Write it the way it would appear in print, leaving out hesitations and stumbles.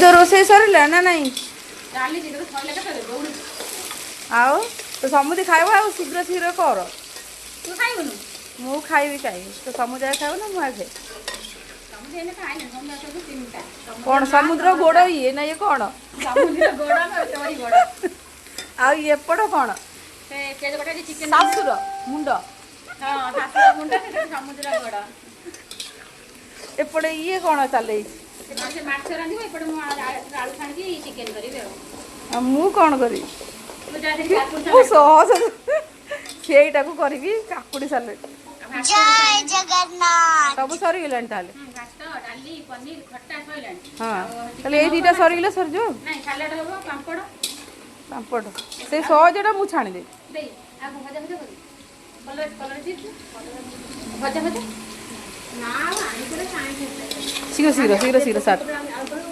ତ ରୋଷେଇ ସରିଲା ନା ନାଇଁ? ଚାଲିଛି ତ, ସରିଲା କେତେବେଳେ, ଦୌଡୁଛି। ଆଉ ତ ସମୁଦି ଖାଇବ, ଆଉ ଶୀଘ୍ର ଶୀଘ୍ର କର। ତୁ ଖାଇବୁନୁ? ମୁଁ ଖାଇବି କାହିଁ? ତ ସମୁଦାୟ ଖାଇବ ନା, ମୁଁ ଆଗେ। ସମୁଦ୍ର ଏଇନେ ଖାଇନି, ସମୁଦ୍ର ସବୁ 3ଟା। କ'ଣ ସମୁଦ୍ର ଗୋଡ଼ ଇଏ ନା ଇଏ କ'ଣ? ସମୁଦ୍ର ଗୋଡ଼ ନା ତୋରି ଗୋଡ଼। ଆଉ ଏପଟ କ'ଣ? ସେ ପିଆଜ କଟା ଚିକେନ। ଶାଶୁର ମୁଣ୍ଡ। ହଁ, ଶାଶୁର ମୁଣ୍ଡ, ସେଟା ସମୁଦ୍ର ଗୋଡ଼। ଏପଟେ ଇଏ କ'ଣ ଚାଲେଇଛି? ସେପଟେ ସେ ମାଛ ରାନ୍ଧିବ, ଏପଟେ ମୁଁ ଆଳୁ ଛାଣିକି ଚିକେନ କରିବି ଆଉ। ଆଉ ମୁଁ କ'ଣ କରିବି? ତୁ ଯା ସେଠି କାକୁଡ଼ି। ମୁଁ ସହଜ ସେଇଟାକୁ କରିବି, କାକୁଡ଼ି ସାଲେଡ୍। ଜୟ ଜଗନ୍ନାଥ। ସବୁ ସରିଗଲାଣି ତାହେଲେ? ଭାତ, ଡାଲି, ପନିର, ଖଟା ସରିଲାଣି। ହଁ, ତାହେଲେ ଏଇ 2ଟା ସରିଗଲେ ସରିଯିବ ଆଉ। ନାଇଁ, ସାଲାଡ ହବ, ପାମ୍ପଡ଼। ପାମ୍ପଡ଼ ସେଇ ସହଜଟା ମୁଁ ଛାଣିଦେବି। ଦେଇ ଆଉ ଭଜା ଭଜା କରିବି, କଲରା, କଲରା ଚିପ୍ସ, ଭଜା ଭଜା ନା ଆଉ ଆଣିଥିଲେ। ଶୀଘ୍ର ଶୀଘ୍ର ଶୀଘ୍ର ଶୀଘ୍ର ସାର୍।